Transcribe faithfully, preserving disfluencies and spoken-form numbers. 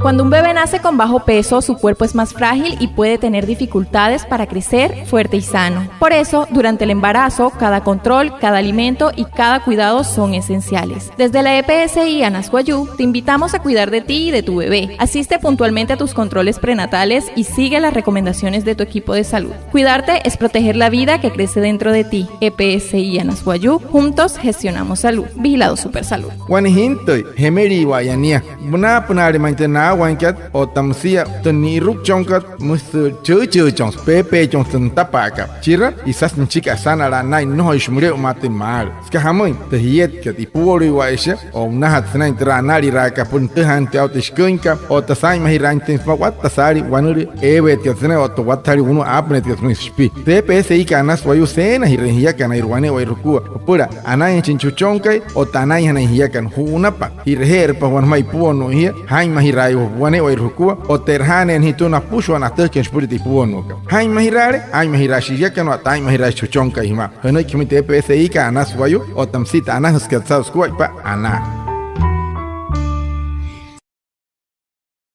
Cuando un bebé nace con bajo peso, su cuerpo es más frágil y puede tener dificultades para crecer fuerte y sano. Por eso, durante el embarazo, cada control, cada alimento y cada cuidado son esenciales. Desde la E P S I Anas Wayuu, te invitamos a cuidar de ti y de tu bebé. Asiste puntualmente a tus controles prenatales y sigue las recomendaciones de tu equipo de salud. Cuidarte es proteger la vida que crece dentro de ti. E P S I Anas Wayuu, juntos gestionamos salud. Vigilado Supersalud. Wane jintüi, jemeliiwa'aya nia. Münaapünaale ma'i tü naawainkat otta müsia tü ni'irukchonkat, müsü chüüchüüchonsü, peepeechonsü tü nütapa'akat. Chira, isasü nüchiki asanalaa naa'in nnojoishi müle'umaatüin maalü. Süka jamüin, tü jietkat ipuwoluiwa'aya shia, o'unajatü sünain türa analiraakat süpüla nütüjaainjatüin aa'u tü shiküinkat otta saa'inmajiraainjatüin sümaa watta saalii wanülüü eeweetkat sünain otta watta saalii wunu'u aapünüinjatkat sünain shipi. Tü E P S I kat Anas Wayuu, seenajirüin jiakana ji'rüle wane'ewai jukua süpüla anainjachin chi juchonkai otta anainjanain jiakana. Ju'unapa ji'reje'erüpa wanaa sümaa ipuwonnuuin jia, jaa'inmajiraaiwa wane'ewai jukua otta e'rajaaneena jia tü napüshua na atüjakai süpüla tü ipuwonnuukat. Jaa'inmajiraale, aa'inmajiraashii jiakana otta aa'inmajiraashii chi juchonkai jümaa. Jünüiki jümüin tü E P S I kat Anas Wayuu otta müsia tü anajüsükat saa'u sukuaippa anaa.